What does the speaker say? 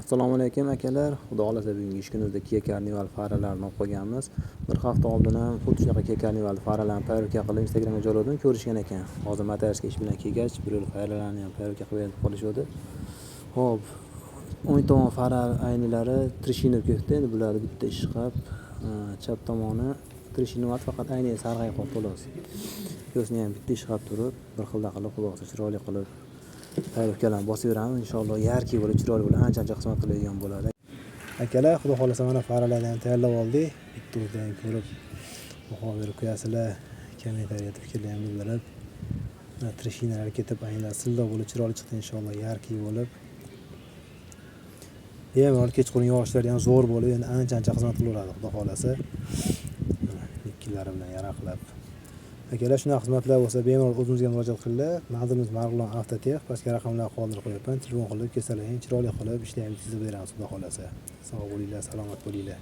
Assalomu alaykum, akalar. Xudo xohlasa, bugungi ish kunimizda Kia Carnival faralarini olib qo'yganmiz. Bir hafta oldin ham xuddi shunaqa Kia Carnival faralarni проверка qilib, Instagramga joyladim, ko'rishgan ekan. Hozir motoristga ish bilan kelgach, bir yo'l faralarni ham проверка qilib berib qolishuvdi. Xo'p, o'ng tomon fara aynalari трещина ketdi. Endi bularni bitta ish qilib, chap tomoni трещина, faqat ayna sarg'ayib qoldi, xolos. Ko'zini ham bitta ish qilib turib, bir xilda qilib, Xudo xohlasa, chiroyli qilib проверка larni bosib beramiz. Inshaalloh, яркий bo'lib, chiroyli bo'lib, ancha ancha xizmat qiladigan bo'ladi. Akalar, Xudo xohlasa, mana faralarni ham tayyorlab oldik. Bitta o'zidan ham ko'rib, baho berib qo'yasizlar. Kommentariyada fikrlar ham bildirib, mana трещина lar ketib, aynalar silliq bo'lib, chiroyli chiqdi inshaalloh, яркий bo'lib. Bemalol kechqurun yog'ishlar ham zo'r bo'lib, endi ancha ancha xizmat qilaveradi, Xudo xohlasa. Nikkilari bilan yaraqlab. Akalar, shunaqa xizmatlar bo'lsa, bemalol o'zimizga murojaat qilinglar. Manzilimiz Marg'ilon Avtotex. Pastga raqamlar qoldirib qo'yapman. Telefon qilib kelsalaring, chiroyli qilib ishlaymiz, chizib beramiz, Xudo xohlasa. Sog' bo'linglar, salomat bo'linglar.